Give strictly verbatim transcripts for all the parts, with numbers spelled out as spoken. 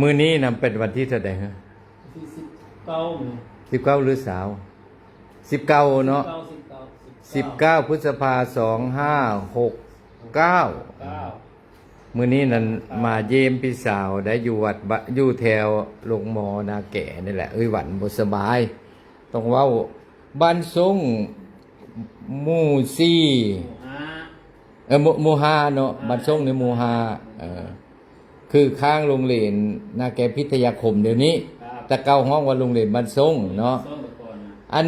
มื้อนี้นำเป็นวันที่เท่าใด๋ฮะ ที่สิบเก้ามื้อ สิบเก้าหรือซาว สิบเก้าเนาะ เก้าสิบเก้า สิบเก้าพฤษภา สองห้าหกเก้า เก้า มื้อนี้นั้นมาเยี่ยมพี่สาวได้อยู่วัดบะอยู่แถวโรงหมอนาแก่นี่แหละ เอ้ยหวันบ่สบาย ต้องเว้า บ้านส่งหมู่สี่ ห้า เออหมู่หมู่ห้าเนาะ บ้านส่งนี่หมู่ห้า เออ คือข้างโรงเรียนนาแก่พิทยาคมเดี๋ยวนี้ ครับ แต่เก่าฮ้องว่าโรงเรียนบ้านส่งเนาะ ส่งไปก่อนนะ อัน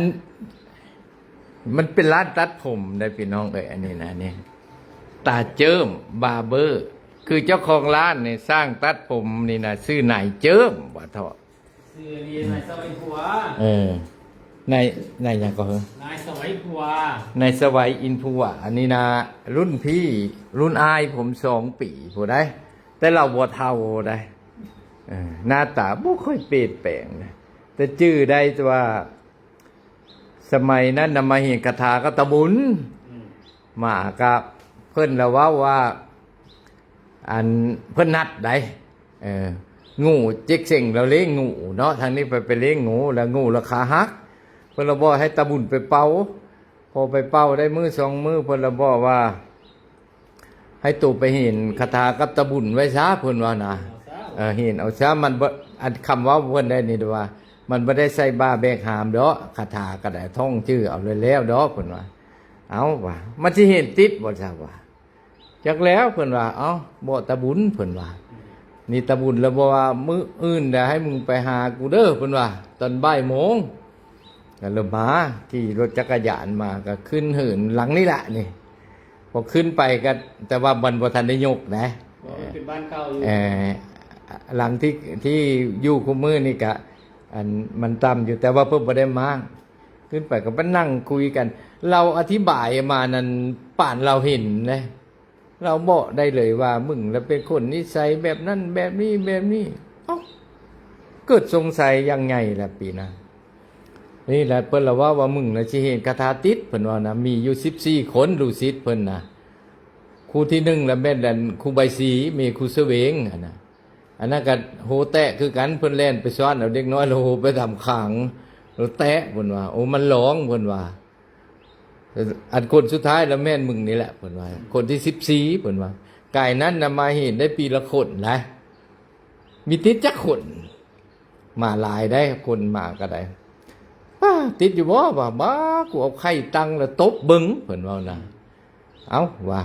มันเป็นร้านตัดผมได้พี่น้องเอ้ย อันนี้นะนี่ ตาเจิมบาร์เบอร์ คือเจ้าของร้านนี่สร้างตัดผมนี่นะ ชื่อนายเจิมว่าเถาะ ชื่อนี่นายสวัยผัว เออ นาย นายหยังก็เหรอ นายสวัยผัว นายสวัยอินผัว อันนี้นะ รุ่นพี่ รุ่นอ้ายผมสองปีผู้ใด๋ แต่เราบ่เฒ่าได้ เออ หน้าตาบ่ค่อยเปลี่ยนแปลงนะ แต่จื่อได้ว่า สมัยนั้นนะมาเห็นคาถากับตาบุญ อืม มากับเพิ่นละเว้าว่า อันเพิ่นนัดได้ เออ งูเจ๊กเซ็งเราเลี้ยงงูเนาะ ทางนี้ไปไปเลี้ยงงู แล้วงูราคาหัก เพิ่นละบอกให้ตาบุญไปเป่า พอไปเป่าได้มื้อสองมื้อ เพิ่นละบอกว่า ให้ตัวไปเห็นคาถากับตาบุญไว้ซะ เพิ่นว่านะ เออ เห็นเอาซะ มันบ่ อันคำเว้าเพิ่นได้นี่ว่า มันบ่ได้ใส่บ้าแบกหามดอก คาถาก็ได้ท่องชื่อเอาเลยแล้วดอก เพิ่นว่า เอาว่า มันสิเห็นติดบ่ซะว่า จักแล้ว เพิ่นว่า เอ้า บอกตาบุญ เพิ่นว่า นี่ตาบุญแล้วบอกว่า มื้ออื่นเดี๋ยวให้มึงไปหากูเด้อ เพิ่นว่า ตอนบ่ายโมง ก็เลยมา ขี่รถจักรยานมา ก็ขึ้นเหินหลังนี่แหละนี่ พอขึ้นไปก็ แต่ว่ามันบ่ทันได้ยกนะ บอกว่าเป็นบ้านเก่าอยู่ เออ หลังที่ ที่อยู่คู่มื้อนี่ก็ อันมันต่ำอยู่ แต่ว่าเพิ่นบ่ได้มา ขึ้นไปก็ไปนั่งคุยกัน เราอธิบายมานั้น ป่านเราเห็นนะ เราบอกได้เลยว่า มึงละเป็นคนนิสัยแบบนั้น แบบนี้ แบบนี้ เอ้า เกิดสงสัยยังไงล่ะปีนะ นี่แหละเพิ่นละว่า ว่ามึงนะสิเห็นคาถาติด เพิ่นว่านะ มีอยู่สิบสี่คน ลูกศิษย์เพิ่นนะ ครูที่หนึ่งละแม่นอันครูใบสี มีครูเสวง อันนะ อันนั้นก็โหแตะคือกัน เพิ่นแล่นไปซ้อนเอาเด็กน้อย แล้วโหไปทำขัง แล้วแตะ เพิ่นว่า โอ้ มันร้อง เพิ่นว่า อันคนสุดท้ายละแม่นมึงนี่แหละ เพิ่นว่า คนที่สิบสี่ เพิ่นว่า กายนั้นนะมาเห็นได้ปีละคนนะ มีติดจักคน มาหลายได้ คนมาก็ได้ ป้า ติดอยู่บ่ ว่า บ้า กูเอาไข่ตั้งแล้วตบเบิ่ง เพิ่นว่านะ เอ้า ว่า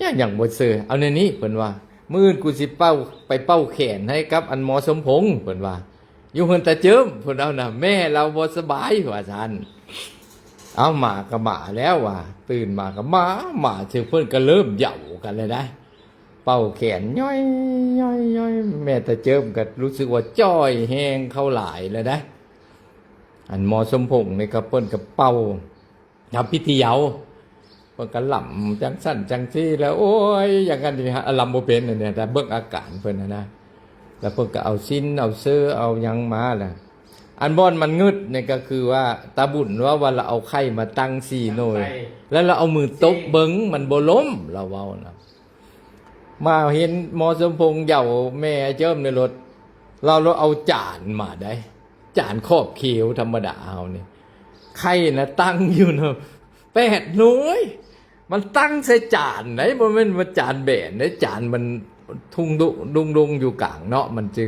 ยัง ยังบ่เซอ เอาในนี้ เพิ่นว่า มื้ออื่นกูสิเป่า ไปเป่าแขนให้กับอันหมอสมพงษ์ เพิ่นว่า อยู่เฮือนตาเจิม เพิ่นเอานะ แม่เราบ่สบาย ว่าซั่น เอาหมาก็หมาแล้วว่า ตื่นมาก็หมา หมาเชิงเพิ่นก็เริ่มเหย่ากันเลยนะ เป่าแขนย่อยย่อยย่อย แม่ตาเจิมก็รู้สึกว่าจ้อยแฮงเข้าหลายเลยนะ อันหมอสมพงษ์นี่ก็เพิ่นก็เป่า ทำพิธีเหย่า เพิ่นก็ลำจังสั่นจังซี่แล้ว โอ้ย อย่างนั้นนี่ฮะ ลำบ่เป็นอันเนี่ย แต่เบิ่งอาการเพิ่นนะนะ แล้วเพิ่นก็เอาซิ้น เอาเซอ เอาหยังมาล่ะ อันบ่อนมันงึดเนี่ยก็คือว่า ตาบุญว่า ว่าเราเอาไข่มาตั้งสี่หน่วย แล้วเราเอามือตบเบิ่ง มันบ่ล้ม เราเว้านะ มาเห็นหมอสมพงษ์เหย่าแม่เจิมในรถ เรา เราเอาจานมาได้ จานขอบเขียวธรรมดาเอานี่ ไข่นะตั้งอยู่นะ แปดหน่วย มันตั้งใส่จานไหน บ่แม่นว่าจานแบนได้ จานมันทุ่งดุ ดุงดุงอยู่กลางเนาะ มันจะ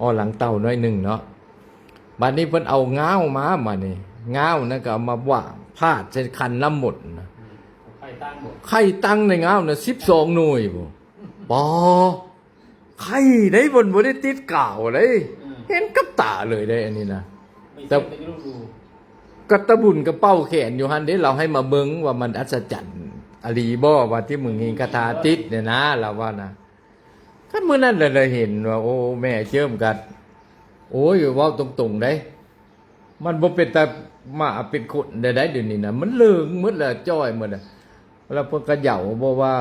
อ้อหลังเต้าน้อยหนึ่งเนาะ บัดนี้เพิ่นเอาง้าวมา มานี่ ง้าวนั่นก็เอามาวางพาดใส่ขันน้ำมนต์นะ ไข่ตั้งหมด ไข่ตั้งในง้าวนะ สิบสองหน่วยบ่ ปอ ไข่ได้บนบ่ได้ติดกาวเลย อืม เห็นกับตาเลยได้อันนี้นะ ไม่ แต่ ใช่เป็นฤดู ก็ตาบุญก็เป่าแขนอยู่หั่นเด้ เราให้มาเบิ่งว่ามันอัศจรรย์อหลีบ่ ว่าที่มึงเห็นคาถาติดเนี่ยนะ เราว่านะ คันมื้อนั้นเลยเลยเห็นว่า โอ้ แม่เจิมกัด โอ้ย เว้าตรงๆ ได้ มันบ่เป็นตาหมาเป็นคนได้ ได้เดี๋ยวนี้นะ มันเหลืองหมดแล้ว จ้อยหมดแล้ว แล้วเพิ่นก็เหย่าบอกว่า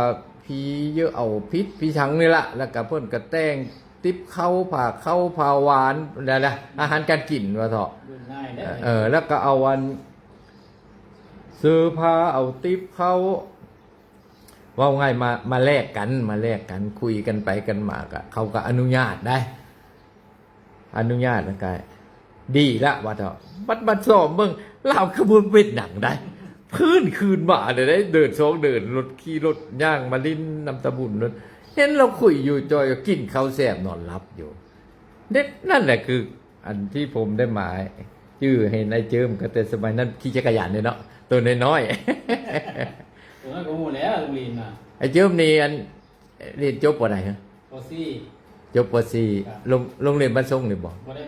ผีเยอะเอาพิษผีชังนี่ละ แล้วก็เพิ่นก็แต่งติ๊บเข้า ผ้าเข้า ผ้าหวาน นั่นแหละ อาหารการกินว่าเถาะ เบิ่งง่ายได้ เออ แล้วก็เอาอัน เสื้อผ้า เอาติ๊บเข้า เว้าง่ายมา มาแลกกัน มาแลกกัน คุยกันไปกันมาก็ เขาก็อนุญาตได้ อนุญาตแล้วก็ดีละว่าเถาะ บัด บัดซ้อมเบิ่ง ลาวคือบ่เป็นหยังได้ พื้นคืนมาเลยได้ เดินสองเดิน รถ ขี่รถย่างมาลิ้นนำตาบุญนั่น เห็นเราคุยอยู่จ่อย กินข้าวแซ่บนอนหลับอยู่ เด็ด นั่นแหละคืออันที่ผมได้มาจื้อเห็นไอ้เจิมก็แต่สมัยนั้นขี่จักรยานเนี่ยเนาะ ตัวน้อยๆ ตัวนั้นก็ฮู้แล้ว โรงเรียนน่ะ ไอ้เจิมนี่อัน เรียนจบปอใดฮะ ปอสี่ จบ ปอสี่ ครับ โรง โรงเรียนบ้านซ่งนี่บ่ บ่ได้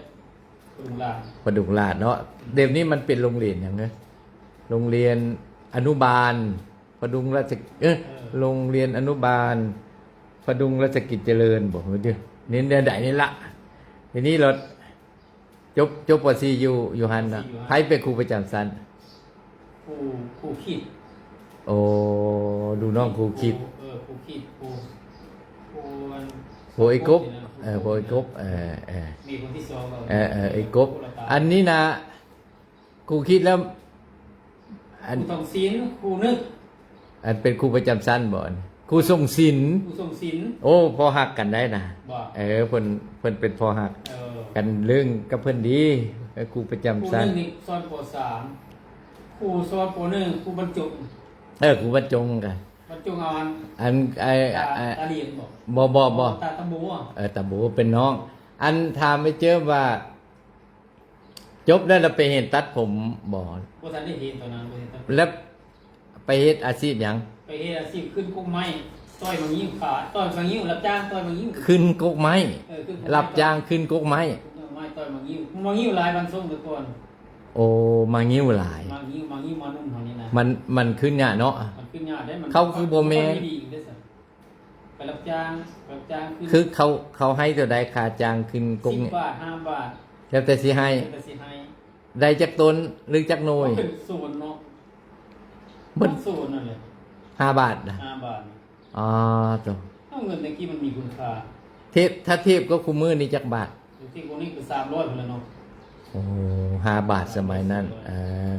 พดุงราษฎร์ พดุงราษฎร์เนาะ เดี๋ยวนี้มันเป็นโรงเรียนหยังเนอะ โรงเรียนอนุบาล พดุงราช เอ้ย เออ โรงเรียนอนุบาล พดุงราชกิจเจริญบ่ เดี๋ยวนี้แนวใดนี่ละ ทีนี้เรา จบ จบ ปอสี่ อยู่ อยู่หั่นน่ะ ปอสี่ อยู่หั่น ไผเป็นครูประจำชั้น ครู ครูคิด โอ้ ดูน้องครูคิด ครู เออ ครูคิด ครู ครูอัน ครูไอ้กบ ครูนี่นะ เออ ครูไอ้กบ เออ เออ มีคนที่สองเรา เออ เออ ไอ้กบ ครูละตา อันนี้นะ ครูคิดแล้ว อัน ครูทองศิลป์ ครูนึก อันเป็นครูประจำชั้นบ่ อันครูทรงศิลป์ ครูทรงศิลป์ โอ้ พ่อฮักกันได้นะ บ่ เออ เพิ่น เพิ่นเป็นพ่อฮัก เออ กันเรื่องกับเพิ่นดี เออ ครูประจำชั้น ครูนึกนี่สอน ปอสาม ครูสอน ปอหนึ่ง ครูบรรจง เออ ครูบรรจงกัน บรรจงเอาอัน อัน ไอ้ ตา ไอ้ ตาเหรียญบ่ บ่ บ่ บ่ ตาตะโบอะ เออ ตาโบเป็นน้อง อันถามไอ้เจิมว่า จบแล้วเราไปเฮ็ดตัดผมบ่ บ่ทันได้เฮ็ดตอนนั้น บ่เฮ็ดตัดผม แล้วไปเฮ็ดอาชีพหยัง ไปเฮ็ดอาชีพขึ้นกกไม้ ต่อยหมากงิ้วขาย ต่อยหมากงิ้ว รับจ้างต่อยหมากงิ้ว ขึ้นกกไม้ เออ ขึ้นกกไม้ รับจ้างขึ้นกกไม้ ขึ้นกกไม้ ต่อยหมากงิ้ว หมากงิ้วหลายบ้านซ่งแต่ก่อน โอ้ หมากงิ้วหลาย หมากงิ้ว หมากงิ้ว หมากนุ่มเฮานี่นะ มัน มันขึ้นยากเนาะ มันขึ้นยากเด้ มัน เขาคือบ่แม่น มันดีเด้ซะ ไปรับจ้าง รับจ้างขึ้น คือเขา เขาให้เท่าใดค่าจ้างขึ้นกก สิบ นี่ บาท ห้าบาท แล้วแต่สิให้ แล้วแต่สิให้ ได้จักต้นหรือจักหน่วย เป็นโซนเนาะ เบิด เป็นโซนนั่นแหละ ห้าบาทนะ ห้าบาท อ๋อ โต เอาเงินแต่กี้มันมีคุณค่า เทียบ ถ้าเทียบกับคู่มื้อนี่จักบาท เทียบกับนี้ก็สามร้อยพุ้นแหละเนาะ โอ้ ห้าบาทสมัยนั้น เออ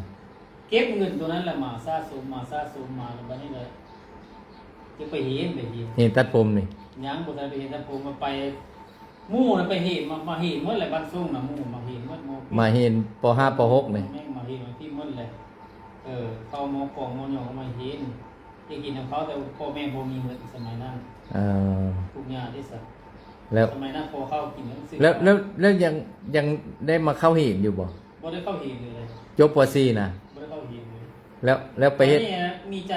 เก็บเงินตัวนั้นแหละมาสะสม มาสะสมมา แล้วบัดนี้เลย จะไปเฮ็ด ไปเฮ็ด เฮ็ดตัดผมนี่ ยังบ่ทันไปเฮ็ดตัดผม มาไป หมู่น่ะไปเฮ็ด มา มาเฮ็ดหมดแหละ บ้านซ่งน่ะ หมู่มาเฮ็ดหมด หมู่ มาเฮ็ด ป.ห้า ป.หก นี่ แม่งมาเฮ็ดมาที่หมดแหละ เออ เข้าหมอกองหมอหยองมาเฮ็ด จะกินของเขา แต่พ่อแม่บ่มีเงินสมัยนั้น เออ ทุกข์ยากเด้ซะ แล้ว สมัยนั้นพอเข้ากินหนังสือ แล้ว แล้ว แล้วยัง ยังได้มาเข้าเฮ็ดอยู่บ่ บ่ได้เข้าเฮ็ดเลย จบ ป.สี่ นะ บ่ได้เข้าเฮ็ดเลย แล้ว แล้วไปเฮ็ด อันนี้นะ มีใจ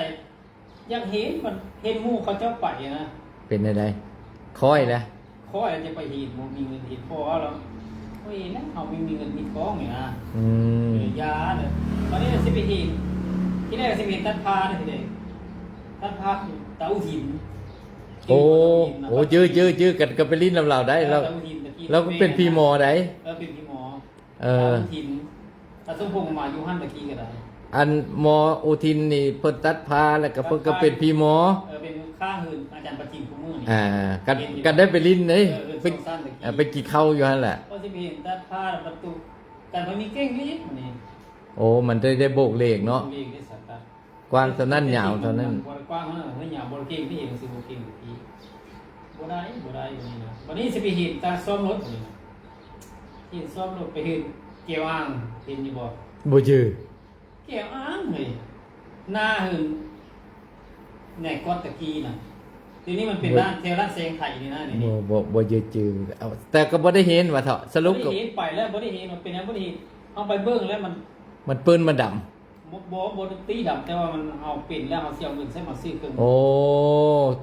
อยากเฮ็ด มันเห็นหมู่เขาเจ้าไปนะ เป็นจั่งใด คอยแล้ว คอยจะไปเฮ็ด บ่มีเงินเฮ็ด พ่อเรา โอ้ย แล้วเขาไม่มีเงินมีทองนี่นะ อืม เออ อย่าเลย ตอนนี้สิไปเฮ็ด ทีแรกสิไปเฮ็ดตัดผ้านะ ทีแรก ตัดผ้าเตาหิน โอ้ เตาหินนะ โอ้ จื้อ จื้อ จื้อ กันก็ไปลิ้นนำลาวได้ เออ ลาว เตาหินตะกี้ ลาวก็เป็นพี่หมอได้ เออ เป็นพี่หมอ เออ ตาบุญถิ่น ตาสมพงษ์มาอยู่หั่นตะกี้ก็ได้ อันหมออุทินนี่เพิ่นตัดผ้าแล้วก็เพิ่นก็เป็นพี่หมอ เออ เป็นข้างหื่นอาจารย์ประจิมคู่มื้อนี่ อ่า กัน เห็นอยู่ กันได้ไปลิ้นเด้ เออ เออ ไป สองชั้นตะกี้ อ่า ไปกินข้าวอยู่หั่นแหละ ก็สิไปเห็นตัดผ้าประตู กันเพิ่นมีเก่งอีกนี่ โอ้ มันได้ ได้โบกเลขเนาะ โบกเลขได้สักตัด กว้างเท่านั้น ยาวเท่านั้น บ่ได้กว้างเท่านั้น เฮ้ย ยาวบ่ได้เก่งที่เองสิบ่เก่งที่พี่ บ่ได้ บ่ได้ บัดนี้นะ บัดนี้สิไปเห็นตาซ่อมรถบัดนี้นะ เห็นซ่อมรถ ไปเห็นเกียร์ว่าง เห็นอยู่บ่ บ่จื้อ เกียร์ว่างเฮ้ย หน้าหื่น แหนกก๊อดตะกี้น่ะ ทีนี้มันเป็น บ่ ร้าน แถวร้านแสงไข่นี่นะ นี่ บ่ บ่ บ่จื้อ เอา แต่ก็บ่ได้เห็นว่าเถาะ สรุปก็ บ่ได้เห็น ไปแล้ว บ่ได้เห็น มันเป็นหยัง บ่ได้เห็น เอาไปเบิ่งแล้วมัน มันปื้นมันดำ บ่ บ่ บ่ได้ตีดำ แต่ว่ามันเอาเป็นแล้ว เอาสิเอาเงินใส่มาซื้อเครื่อง โอ้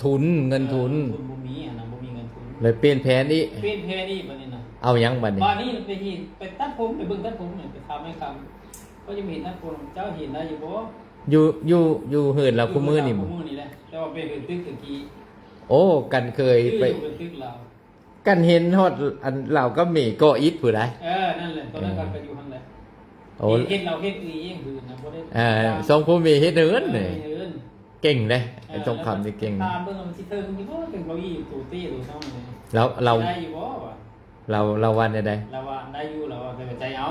ทุน เงินทุน เออ ทุนบ่มีอะนะ บ่มีเงินทุน เลยเปลี่ยนแผนอีก เปลี่ยนแผนอีกบัดนี้นะ เอาหยังบัดนี้ บัดนี้ไปเฮ็ด ไปตัดผม ไปเบิ่งตัดผมเนี่ย ไปถามแม่คำ ก็ยังบ่เห็นตัดผม เจ้าเห็นได้อยู่บ่ อยู่ อยู่ อยู่เฮือนลาวคู่มื้อนี่บ่ คู่มื้อนี่แหละ แต่ว่าไปเฮือนตึกตะกี้ โอ้ กันเคย คือ ไป อยู่เป็นตึกลาว กันเห็นฮอดอันลาวกับเมก่ออิฐผู้ใด เออ นั่นแหละ ตอนนั้น เออ กันก็อยู่หั่นแหละ โอ้ เฮ็ด เฮ็ดลาวเฮ็ดเองหื่นนะ บ่ได้ เออ สองผัวเมียเฮ็ดเฮือน เออ นี่ เฮ็ดเฮือน เก่งเด้ เออ ไอ้ทองคำนี่เก่ง ถามเบิ่งมันสิเทิงอยู่บ่ เทิงเก้าอี้อยู่ตู้เตี้ยตู้เท่านี้ แล้ว แล้ว ได้อยู่บ่วะ ลาว ลาวว่าแนวใด ลาวว่าได้อยู่ ลาวว่าแต่ใจเอา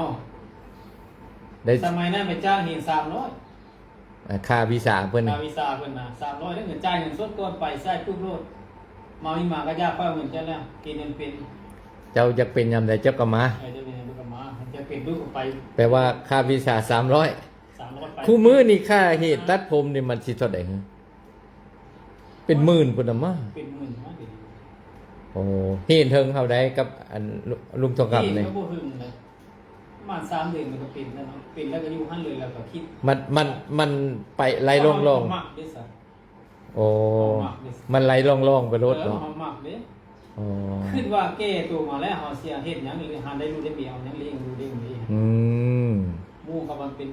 ได้ สมัยนั้นไปจ้างเฮ็ดสามร้อย เอ่อ ค่าวีซ่าเพิ่น ค่าวีซ่าเพิ่นน่ะ สามร้อย แล้วก็จ่ายเงินสดก่อน ไปใส่ปุ๊บโลด มามีหมากะยา ข้อยเอาเงินเจ้าแล้ว กินเงินเป็น เจ้าอยากเป็นยามใดเจ้าก็มา เออ จะเป็นยังไงก็มา จะเป็นลูกก็ไป แปลว่าค่าวีซ่าสามร้อย สามร้อยไป คู่มื้อนี่ค่าเฮ็ดตัดผมนี่มันสิเท่าใด๋ เป็นหมื่นพุ้นน่ะมา เป็นหมื่นนะเดี๋ยวนี้ โอ้ เฮ็ดเฮิงเท่าใดกับอันลุงทองคำนี่ เฮ็ดก็บ่เฮิงเลย ประมาณสามเดือนมันก็เป็นแล้วเนาะ เป็นแล้วก็อยู่หั่นเลย แล้วก็คิด มัน มัน มันไปไหลล่องๆ เฮามักเด้ซะ โอ้ เฮามักเด้ซะ มันไหลล่องๆ ไปโลดเนาะ เออ เฮามักเด้ อ๋อ คิดว่าแก่โตมาแล้ว เฮาสิเฮ็ดหยัง หรือหาได้ลูกได้เมีย เอาหยังเลี้ยงลูกเลี้ยงเมีย อืม หมู่เขามันเป็น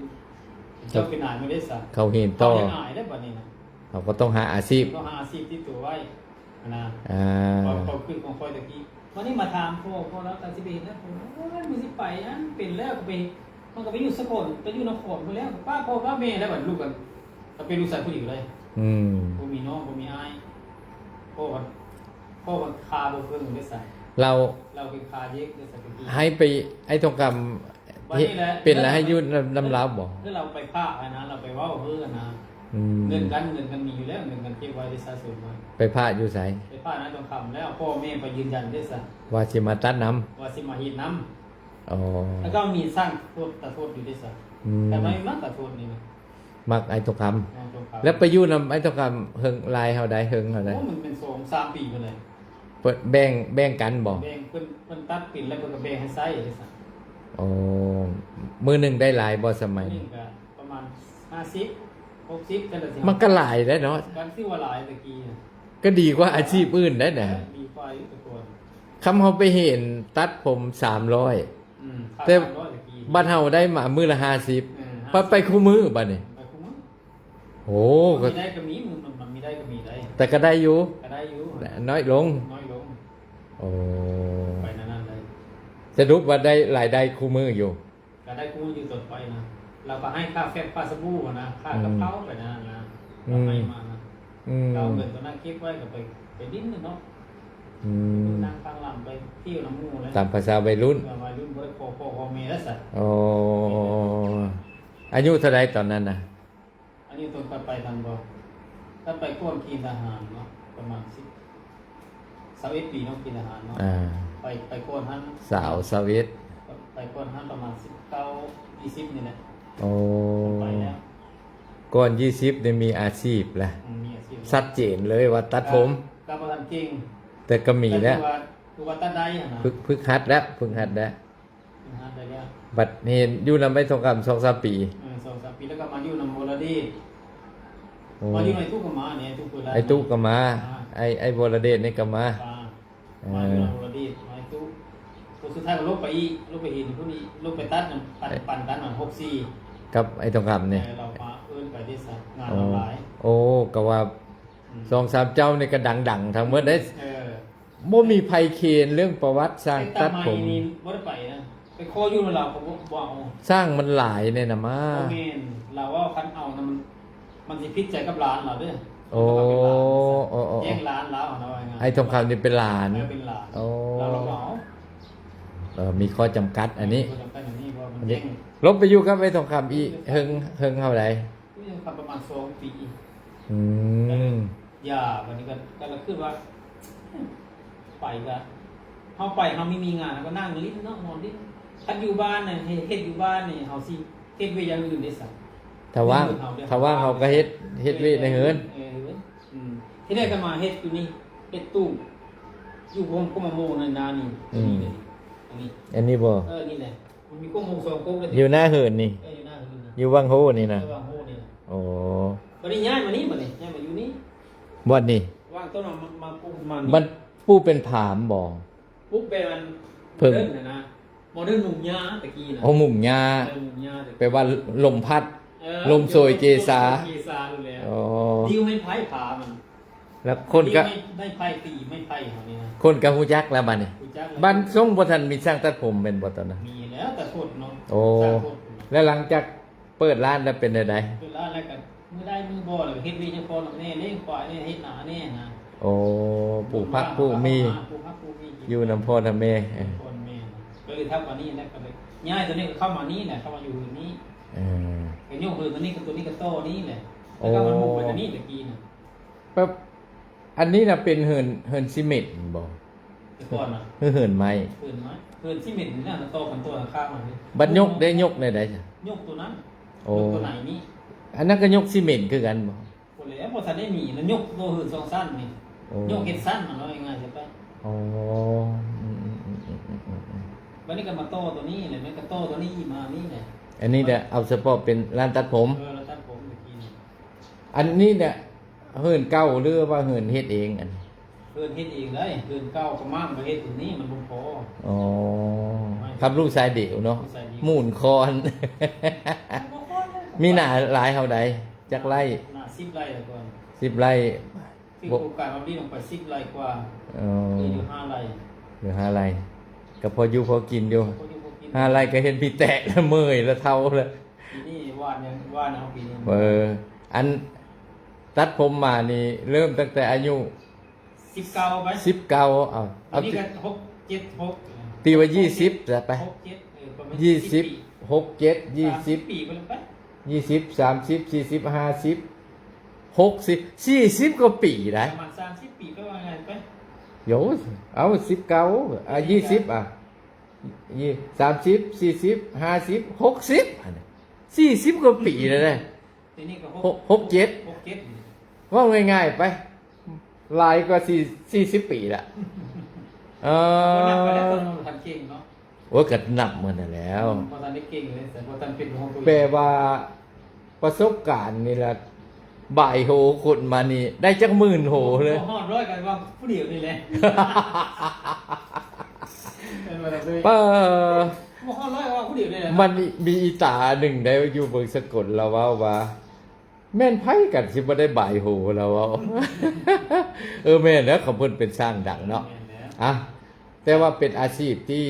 เจ้าเป็นนายมาเด้ซะ เขาเฮ็ดต่อ เขายังอายได้บัดนี้นะ เขาก็ต้องหาอาชีพ ต้องหาอาชีพติดตัวไว้นะ อ่า ความ ความคิดของข้อยตะกี้ วันนี้มาถามพ่อ พ่อแล้วก็สิไปเฮ็ดแล้ว ผม โอ้ย มันสิไปอันเป็นแล้วก็ไป มันก็ไปอยู่สกล ไปอยู่นครพุ้นแล้ว ป้าพ่อป้าแม่แล้วบัดลูกกัน ก็เป็นลูกชายผู้หญิงเลย อืม บ่มีน้อง บ่มีอ้าย พ่อก็ พ่อก็คาบ่เพิ่งได้ซะ เรา เราเป็นคาเยอะได้ซะตะกี้ ให้ไป ไอ้ทองคำ วันนี้แหละ เป็นแล้วให้อยู่นำ นำลาวบ่ คือเราไปพากหั้นนะ เราไปเว้าเฮือหั้นนะ อืม เงินกัน เงินกันมีอยู่แล้ว เงินกันเก็บไว้ได้สะสมไว้ ไปพากอยู่ไส ไปพากนายทองคำแล้ว พ่อแม่ไปยืนยันได้ซะ ว่าสิมาตัดนำ ว่าสิมาเฮ็ดนำ อ๋อ แล้วก็มีสร้างโทษตาโทษอยู่ได้ซะ อืม แต่ไม่มักตาโทษนี่นะ มักไอ้ทองคำ นายทองคำ แล้วไปอยู่นำไอ้ทองคำเฮิงหลายเท่าใด เฮิงเท่าใด โอ้ มันเป็นสองสามปีพุ้นเลย เพิ่นแบ่ง แบ่งกันบ่ แบ่ง เพิ่น เพิ่นตัดเป็นแล้วเพิ่นก็แบ่งให้ใช้ได้ซะ อ๋อ มื้อหนึ่งได้หลายบ่สมัย มื้อหนึ่งก็ประมาณห้าสิบ หกสิบ จั่งใด๋สิ มันก็หลายแล้วเนาะ ก็ถือว่าหลายตะกี้นะ ก็ดีกว่าอาชีพอื่นได้นะ เออ ดีกว่าอยู่แต่ก่อน คำเฮาไปเห็นตัดผมสามร้อย อืม แต่ ค่าสามร้อยตะกี้ บัดเฮาได้มามื้อละห้าสิบ เออ บัดไปคู่มื้อบัดนี้ ไปคู่มื้อ โอ้ มัน ก็ มีได้ก็มี มัน มัน มันมีได้ก็มีได้ แต่ก็ได้อยู่ ก็ได้อยู่ น้อยลง น้อยลง โอ้ ไปนั่นๆ เลย สรุปว่าได้รายได้คู่มื้ออยู่ ก็ได้คู่มื้ออยู่ตอนไปนะ เราก็ให้ค่าแฟบค่าสบู่นะ ค่ากับข้าวไปนั่นนะ อืม ก็ให้มานะ อืม ก็เอาเงินตัวนั้นเก็บไว้ก็ไป ไปดิ้นเนาะ อืม นั่งฟังลำไปเที่ยวนำหมู่เลย ตามภาษาวัยรุ่น เออ วัยรุ่นบ่ได้ขอพ่อขอแม่แล้วซะ อ๋อ อายุเท่าใดตอนนั้นน่ะ อันนี้ตอนไป ไปทันบ่ ถ้าไปก่อนเกณฑ์ทหารเนาะ ประมาณสิบ ซาวเอ็ดปีเนาะ เกณฑ์ทหารเนาะ อ่า ไป ไปก่อนหั้น สาวซาวเอ็ด ไปก่อนหั้นประมาณสิบเก้า ยี่สิบนี่แหละ โอ้ ไปแล้ว ก่อนยี่สิบนี่มีอาชีพละ อืม มีอาชีพ ชัดเจนเลยว่าตัดผม ก็ ก็บ่ทันเก่ง แต่ก็มีแล้ว แต่ถือว่า ถือว่าตัดได้หั้นนะ ฝึก ฝึกหัดแล้ว ฝึกหัดแล้ว หัดได้แล้ว บัดเห็นอยู่นำไอ้ทองคำสองสามปี เออ สองสามปี แล้วก็มาอยู่นำวรเดช โอ้ มาอยู่นำไอ้ตุ๊กก็มาเนี่ย ไอ้ตุ๊กเปิดร้าน ไอ้ตุ๊กก็มา อ่า ไอ้ ไอ้วรเดชนี่ก็มา อ่า เออ มาอยู่นำวรเดช มาไอ้ตุ๊ก คนสุดท้ายก็ลบไปอีก ลบไปเห็นผู้นี้ ลบไปตัดนั่น ปั่น ปั่นกันนั่น หกสี่ กับไอ้ทองคำนี่ เออ เรามาเอิ้นไปได้ซะ งานเราหลาย โอ้ ก็ว่า อืม สองสามเจ้านี่ก็ดังๆ ทั้งหมดเด้ เออ บ่มีไผเคนเรื่องประวัติสร้างตัดผม แต่ตาไม้นี่บ่ได้ไปนะ ไปขออยู่นำลาวเขาบ่ บ่เอา สร้างมันหลายเนี่ยนะมา บ่แม่น ลาวว่าคันเอานะมัน มันสิผิดใจกับหลานลาวเด้อ โอ้ มันก็เป็นหลาน โอ้ โอ้ โอ้ แย่งหลานลาวนะ ว่าง่ายๆ ไอ้ทองคำนี่เป็นหลาน เออ เป็นหลาน โอ้ ลาว ลาวบ่เอา เออ มีข้อจำกัดอันนี้ มีข้อจำกัดอันนี้ เพราะมัน อันนี้ แย่ง ลบไปอยู่กับไอ้ทองคำอีก เฮิง เฮิงเท่าใด นี่ครับ ประมาณสองปี อืม อย่า วันนี้ก็ ก็เลยคิดว่า ไปก็ เฮาไป เฮาไม่มีงาน เฮาก็นั่งลิ้นเนาะ นอนลิ้น คันอยู่บ้านน่ะ เฮ็ด เฮ็ดอยู่บ้านนี่ เฮาสิเฮ็ดเวียกอย่างอื่นได้ซะ ถ้าว่าง เฮ็ดเฮือนเฮาเด้อ ถ้าว่างเฮาก็เฮ็ด เฮ็ดเวียกในเฮือน เออ เฮือน อืม ที่แรกก็มาเฮ็ดอยู่นี่ เฮ็ดตู้ อยู่ห้องก็มาโมงในนานี่ อืม อันนี้ อันนี้บ่ เออ นี่แหละ มันมีกล้องวงจรปิดเลย อยู่หน้าเฮือนนี่ เออ อยู่หน้าเฮือนนี่ อยู่วังโฮนี่นะ เออ วังโฮนี่นะ โอ้ บัดนี้ย้ายมานี่ บัดนี้ย้ายมาอยู่นี่ บ่อนนี่ วางต้นมา มาปลูกมัน มันปลูกเป็นผามบ่ ปลูกแบบมัน เพิ่ง โมเดิร์นน่ะนะ โมเดิร์นมุงหญ้าตะกี้นะ โอ้ มุงหญ้า เออ มุงหญ้าตะกี้ แปลว่าลมพัด เออ ลมโชยเกสา ลมโชยเกสาอยู่แล้ว อ๋อ ดีไม้ไผ่ผามัน แล้วคนก็ ไม้ ไม้ไผ่ตีไม้ไผ่เขานี่นะ คนก็ฮู้จักแล้วบัดนี้ ฮู้จักแล้ว บ้านทรงบ่ทันมีช่างตัดผมแม่นบ่ตอนนั้น มีแล้วตัดโทษเนาะ โอ้ ช่างตัดโทษ แล้วหลังจากเปิดร้านแล้วเป็นจั่งใด เปิดร้านแล้วก็มื้อได้มื้อบ่แล้วก็เฮ็ดเวียกเจ้าของนำแน่ เลี้ยงควายแน่ เฮ็ดนาแน่นะ โอ้ ปลูกผักปลูกมี ปลูกผักปลูกมีกิน อยู่นำพ่อนำแม่ อยู่นำพ่อนำแม่ ก็เลยทำอันนี้แล้วก็เลยย้ายตัวนี้ก็เข้ามานี่แหละ เข้ามาอยู่นี่ เออ ก็ยกเฮือนตัวนี้กับตัวนี้ก็ต่อนี่แหละ แล้วก็มันบุกไปตัวนี้ตะกี้น่ะ โอ้ แบบ อันนี้น่ะเป็นเฮือน เฮือนซีเมนต์บ่ ก่อนน่ะ คือเหินไม้ เหินไม้ เหินซีเมนต์นี่นะ ต่อกันตัวข้างๆ มันนี่ บัดยกได้ยกได้ใดจ้ะ ยกตัวนั้น โอ้ ยกตัวไหนนี่ อันนั้นก็ยกซีเมนต์คือกันบ่ บ่แล้ว บ่ทันได้มี แล้วยกตัวเหินสองชั้นนี่ โอ้ ยกเฮ็ดชั้นมัน ว่าง่ายๆ ซะไป อ๋อ อืมๆๆๆๆๆ บัดนี้ก็มาต่อตัวนี้แหละ มันก็ต่อตัวนี้มานี่แหละ อันนี้เนี่ยเอาเฉพาะเป็นร้านตัดผม เออ ร้านตัดผมเมื่อกี้นี่ อันนี้เนี่ย เหินเก่าหรือว่าเหินเฮ็ดเองอันนี้ เหินเฮ็ดเองได้ เหินเก่าก็มั่งไปเฮ็ดตรงนี้มันบ่พอ อ๋อ ไม่ ครับ ลูกชายเดี่ยวเนาะ ลูกชายเดี่ยว หมุนคอน บ่ค่อยได้ มีหน้าหลายเท่าใด จักไร่ หน้าสิบไร่แล้วก่อน สิบไร่ ที่ บ่ โครงการเรานี่ลงไปสิบไร่กว่า อ๋อ เหลืออยู่ห้าไร่ เหลือห้าไร่ ก็พออยู่พอกินอยู่ พออยู่พอกิน ห้าไร่ก็เห็นพี่แตะแล้วเมื่อยแล้วเฒ่าแล้ว ปีนี้หว่านยัง หว่านเอาปีนี้ เออ อันตัดผมมานี่เริ่มตั้งแต่อายุ สิบเก้าไป สิบเก้า เอา อันนี้ก็ เอา หกเจ็ด หก ตีว่า ยี่สิบ ซะไป หกเจ็ด เออ ประมาณ ยี่สิบ สิบปี หกเจ็ด ยี่สิบ สามสิบปีไปแล้วไป ยี่สิบ สามสิบ สี่สิบ ห้าสิบ หกสิบ สี่สิบกว่าปีนะ ประมาณสามสิบปีไป ว่าไงไป โย เอา สิบเก้า อ่ะ ยี่สิบ อ่ะ ยี่ สามสิบ สี่สิบ ห้าสิบ หกสิบ อันนี้ สี่สิบกว่าปีแล้วนะ ทีนี้ก็ หก หกเจ็ด หกเจ็ด ว่าง่ายๆไป หลายกว่าสี่ สี่สิบปีละ เออ บ่นับไปแล้ว ตอนนั้นบ่ทันเก่งเนาะ โอ้ย ก็นับหมดนั่นแหล้ว บ่ทันได้เก่งเลย แต่บ่ทันเป็นของตัวเอง แปลว่าประสบการณ์นี่แหละ บ่ายโหคนมานี่ ได้จักหมื่นโหเลย บ่ฮอดร้อยกันว่าผู้เดียวนี่แหละ เป็นว่าเลย เออ บ่ฮอดร้อยว่าผู้เดียวนี่แหละ มันมีอีตาหนึ่งได้อยู่เมืองสกล ลาวเว้าว่า แม่นไผกันสิบ่ได้บ่ายโห ลาวเว้า เออ แม่นแล้ว เขาเพิ่นเป็นช่างดังเนาะ แม่นแล้ว อ่ะ แต่ว่าเป็นอาชีพที่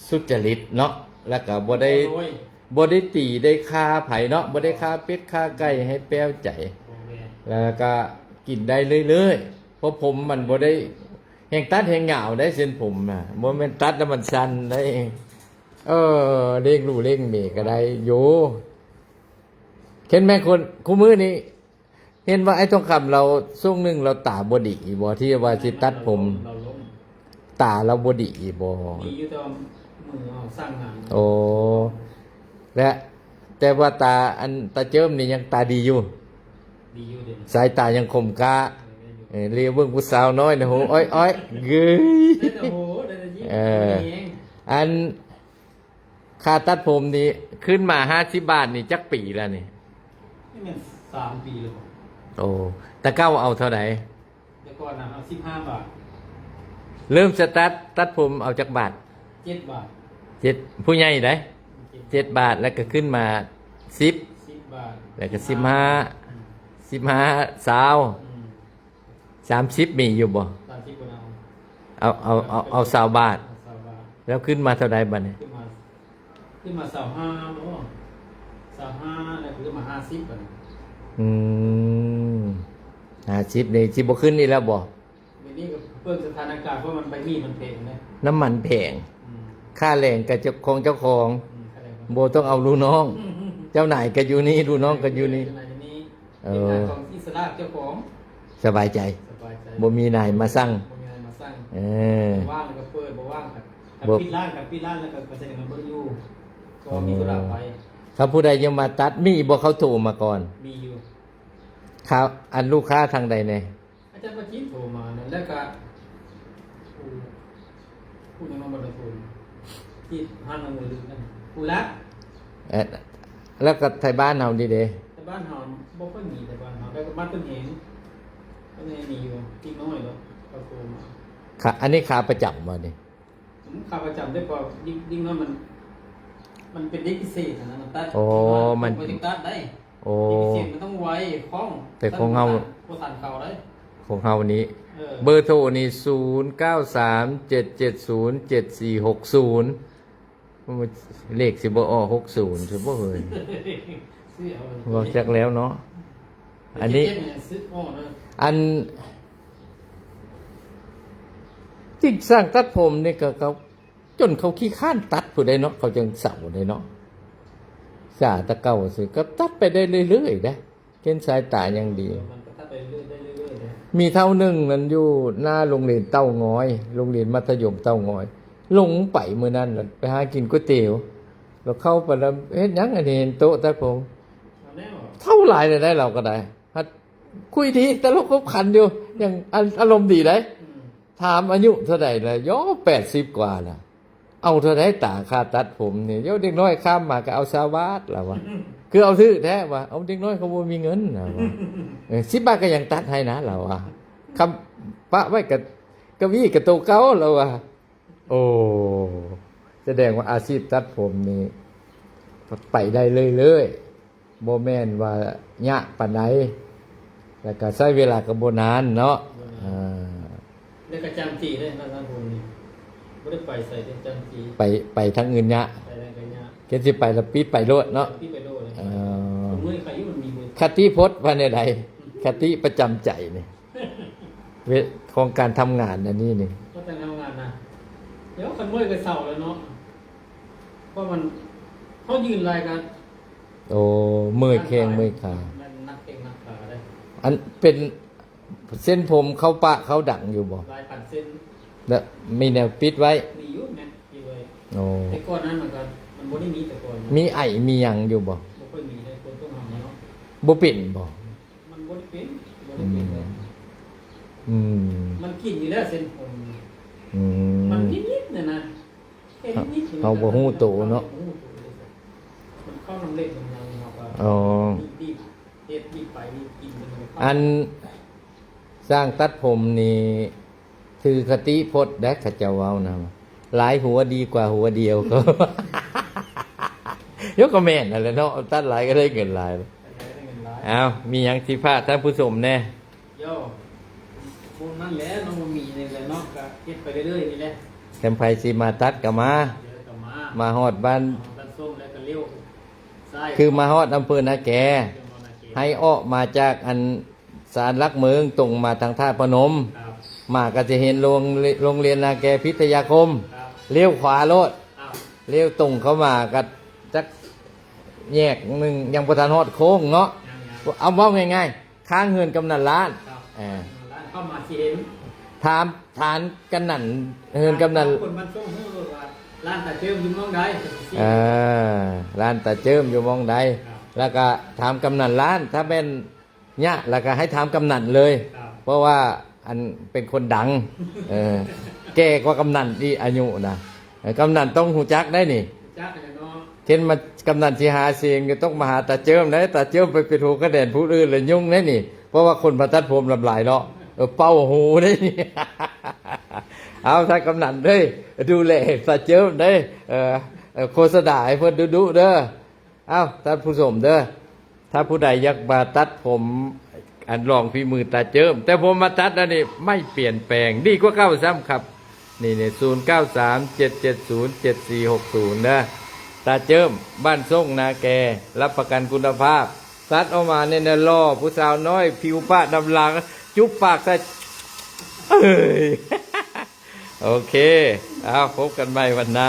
สุจริตเนาะ แล้วก็บ่ได้ โอ้ย บ่ได้ตีได้ฆ่าไผเนาะ บ่ได้ฆ่าเป็ดฆ่าไก่ให้แป้วใจ บ่แม่น แล้วก็กินได้เรื่อยๆ เพราะผมมันบ่ได้แฮงตัดแฮงยาวได้เส้นผมน่ะ บ่แม่นตัดแล้วมันสั้นได้ เออ เลี้ยงลูกเลี้ยงเมียก็ได้อยู่ เห็นไหมคนคู่มื้อนี้ เห็นว่าไอ้ทองคำเราช่วงหนึ่งเราตาบ่ดีบ่ ที่ว่าสิตัดผม เราล้ม ตาเราบ่ดีบ่ ดีอยู่แต่ว่ามือเอาสร้างงาน โอ้ และ แต่ว่าตาอันตาเจิมนี่ยังตาดีอยู่ ดีอยู่เด่น สายตายังคมกล้า เออ ได้อยู่ เออ เรียกเบิ่งผู้สาวน้อยนะ โห อ้อยๆ เกย ได้แต่โห ได้แต่ยิ้ม เออ เอง อัน ค่าตัดผมนี่ขึ้นมาห้าสิบบาทนี่จักปีแล้วนี่ นี่มันสามปีแล้วบ่ โอ้ แต่เก่าเอาเท่าใด แต่ก่อนน่ะเอาสิบห้าบาท เริ่มสตาร์ทตัดผมเอาจักบาท เจ็ดบาท เจ็ด ผู้ใหญ่ได๋ เจ็ด เจ็ดบาท แล้วก็ขึ้นมาสิบ สิบบาท แล้วก็สิบห้า อืม สิบห้า ซาว อืม สามสิบมีอยู่บ่ สามสิบบ่เอา เอา เอา เอา เอาซาวบาท เอาซาวบาท แล้วขึ้นมาเท่าใดบัดนี้ ขึ้นมา ขึ้นมาซาวห้าบ่ ซาวห้า แล้วขึ้นมาห้าสิบบัดนี้ อืม ห้าสิบนี่สิบ่ขึ้นอีกแล้วบ่ เดี๋ยวนี้ก็เพิ่มสถานการณ์ เพราะมันใบมีดมันแพงนะ น้ำมันแพง อืม ค่าแรงก็เจ้าของเจ้าของ อืม ค่าแรง บ่ต้องเอาลูกน้อง อืม เจ้านายก็อยู่นี่ ลูกน้องก็อยู่นี่ เจ้านายอยู่นี่ เออ เป็นงานของอิสระเจ้าของ สบายใจ สบายใจ บ่มีนายมาสั่ง บ่มีนายมาสั่ง เออ ว่างแล้วก็เปิด บ่ว่างก็ บ่ ปิดร้านก็ปิดร้าน แล้วก็ไปแสดงเบิ่งอยู่ ก็มีธุระไป ถ้าผู้ใดยังมาตัด มีบ่เขาโทรมาก่อน มีอยู่ ครับ อันลูกค้าทางใดแน่ อาจารย์ประจิตโทรมานะ แล้วก็ ผู้ ผู้ยังมาบ่ได้โทร ที่ห้างน้ำมือลึกนั่น ผู้ละ เอ๊ะ แล้วก็ไทยบ้านเฮานี่เด้ แต่บ้านเฮาบ่ค่อยมี แต่บ้านเฮา แล้วก็บ้านต้นเหง ต้นเหงมีอยู่ ที่น้อยแล้ว เขาโทรมา ค่ะ อันนี้ขาประจำบ่นี่ อืม ขาประจำ แต่พอยิ่ง ยิ่งน้อยมัน มันเป็นเด็กพิเศษอะนะ มันตัด โอ้ มัน มันตัดได้ โอ้ เด็กพิเศษมันต้องไว คล่อง แต่ของเฮา บ่ทันเขาได้ ของเฮานี้ เออ เบอร์โทรนี่ ศูนย์เก้าสาม เจ็ดเจ็ดศูนย์ เจ็ดสี่หกศูนย์ เลขสิบ่ออก หกศูนย์ สิบ่เฮ้ย ซื้อเอาเลย บ่จักแล้วเนาะ อันนี้ เจ็ดเจ็ดเนี่ยซื้อออกเลย อัน ที่ช่างตัดผมนี่ก็ ก็ จนเขาขี้คร้านตัดผู้ใดเนาะ เขาจังเซาได้เนาะ สาแต่เก่าซื่อ ก็ตัดไปได้เรื่อยๆ เด้ เห็นสายตายังดี มันก็ตัดไปเรื่อยๆ ได้เรื่อยๆ นะ มีเท่าหนึ่งนั้นอยู่หน้าโรงเรียนเต้างอย โรงเรียนมัธยมเต้างอย ลงไปมื้อนั้นน่ะไปหากินก๋วยเตี๋ยว แล้วเข้าไปแล้ว เฮ็ดหยังอันนี้ เห็นโต๊ะตัดผม เอาแน่หรอ เท่าไหร่เลยได้ เราก็ได้ หัดคุยดี ตลกขบขันอยู่ ยังอารมณ์ดีเลย อืม ถามอายุเท่าใดแล้ว ย่อ แปดสิบ กว่าแล้ว เอาเท่าใดตา ค่าตัดผมนี่ โย เด็กน้อยข้ามมาก็เอา ซาวบาท แล้ววะ คือเอาถื้อแท้วะ เอา เด็กน้อยเขาบ่มีเงิน แล้ววะ เออ สิบบาทก็ยังตัดให้นะ แล้ววะ คำปะไว้กับเก้าอี้กับโต๊ะเก่า แล้ววะ โอ้ แสดงว่าอาชีพตัดผมนี่ไปได้เรื่อยๆ บ่แม่นว่ายากปานใด แล้วก็ใช้เวลาก็บ่นานเนาะ บ่นาน อ่า แล้วก็จำจีได้นะ ท่านผู้นี้ บ่ได้ไปใส่เป็นจำจี ไป ไปทางอื่นยะ ไปทางอื่นยะ เฮ็ดสิไปแล้วปิดไปโลดเนาะ ปิดไปโลดเลย เออ เมื่อยใครอยู่มันมีเบอร์ คติพจน์ว่าแนวใด คติประจำใจนี่ เว- ของการทำงานอันนี้นี่ ก็แต่ทำงานนะ เดี๋ยวคันเมื่อยก็เซาแล้วเนาะ เพราะมัน เขายืนรายการ โอ้ เมื่อยแข้งเมื่อยขา นักเตะนักขาได้ อันเป็นเส้นผมเขาปะเขาดังอยู่บ่ หลายพันเส้น แล้วมีแนวปิดไว้ มีอยู่แม่นอยู่เลย โอ้ แต่ก่อนนั้นมันก็ มันบ่ได้มีแต่ก่อนนะ มีไอมีหยังอยู่บ่ บ่ค่อยมีเลย คนต้องทำเนาะ บ่เป็นบ่ มันบ่ได้เป็น บ่ได้เป็นเลย อืม มันกินอยู่แล้วเส้นผม อืม มันนิดๆเนี่ยนะ แค่นิดๆ เฮาบ่ฮู้โตเนาะ มันเข้าน้ำเล็กน้ำยังเนาะ อ๋อ รีบๆ เฮ็ดรีบไปรีบกินมันเลย อัน ช่างตัดผมนี่ ถือคติพจน์ได้ เขาเจ้าเว้านะ หลายหัวดีกว่าหัวเดียว ก็ ยกก็แม่นนั่นแหละเนาะ ตัดหลายก็ได้เงินหลาย เอา มีหยังสิฝากท่านผู้ชมแน่ โย่ พวกนั้นแหละเนาะ บ่มีนี่แหละเนาะ ก็เฮ็ดไปเรื่อยๆนี่แหละ คันไผสิมาตัดก็มา เดี๋ยวก็มา มาฮอดบ้าน มาฮอดบ้านส้มแล้วก็เลี้ยวซ้าย คือมาฮอดอำเภอนาแก เดี๋ยวมานาแก ให้ออกมาจากอันศาลหลักเมือง ตรงมาทางธาตุพนม ครับ มาก็จะเห็นโรงเร- โรงเรียนนาแกพิทยาคม ครับ เลี้ยวขวาโลด ครับ เลี้ยวตรงเข้ามาก็จักแยกหนึ่ง ยังบ่ทันฮอดโค้งเนาะ ยังๆ เอาเว้าง่ายๆ ข้างเฮือนกำนันล้าน ครับ เออ ร้านเข้ามาสิเห็น ถาม ถามกำนัน เฮือนกำนัน คนมันส่งฮู้ว่าร้านตาเจิมอยู่หม่องใด เออ ร้านตาเจิมอยู่หม่องใด ครับ แล้วก็ถามกำนันล้าน ถ้าแม่นยะ แล้วก็ให้ถามกำนันเลย ครับ เพราะว่าอันเป็นคนดัง เออ แก่กว่ากำนันอีกอายุนะ เออ กำนันต้องฮู้จักได้นี่ จักเลยเนาะ เช่นมากำนันสิหาเสียงก็ต้องมาหาตาเจิมได้ ตาเจิมไปเป็นหัวคะแนนผู้อื่นเลยยุ่งได้นี่ เพราะว่าคนมาตัดผมลำลายเนาะ เออ เป่าหูได้นี่ เอา ท่านกำนันเด้ย ดูแลตาเจิมเด้ย เออ เออ โฆษณาให้เพิ่นดุๆเด้อ เอา ท่านผู้ชมเด้อ ถ้าผู้ใดอยากมาตัดผม อันลองฝีมือตาเจิม แต่ผมมาตัดอันนี้ไม่เปลี่ยนแปลง ดีกว่าเก่าซ้ำครับ นี่เนี่ย ศูนย์เก้าสาม เจ็ดเจ็ดศูนย์ เจ็ดสี่หกศูนย์ นะ ตาเจิม บ้านส่งนาแก รับประกันคุณภาพ ตัดออกมาเนี่ยนะ หล่อ ผู้สาวน้อย ผิวปะดำหลัง จุ๊บปากใส่ เอ้ย โอเค เอา พบกันใหม่วันหน้า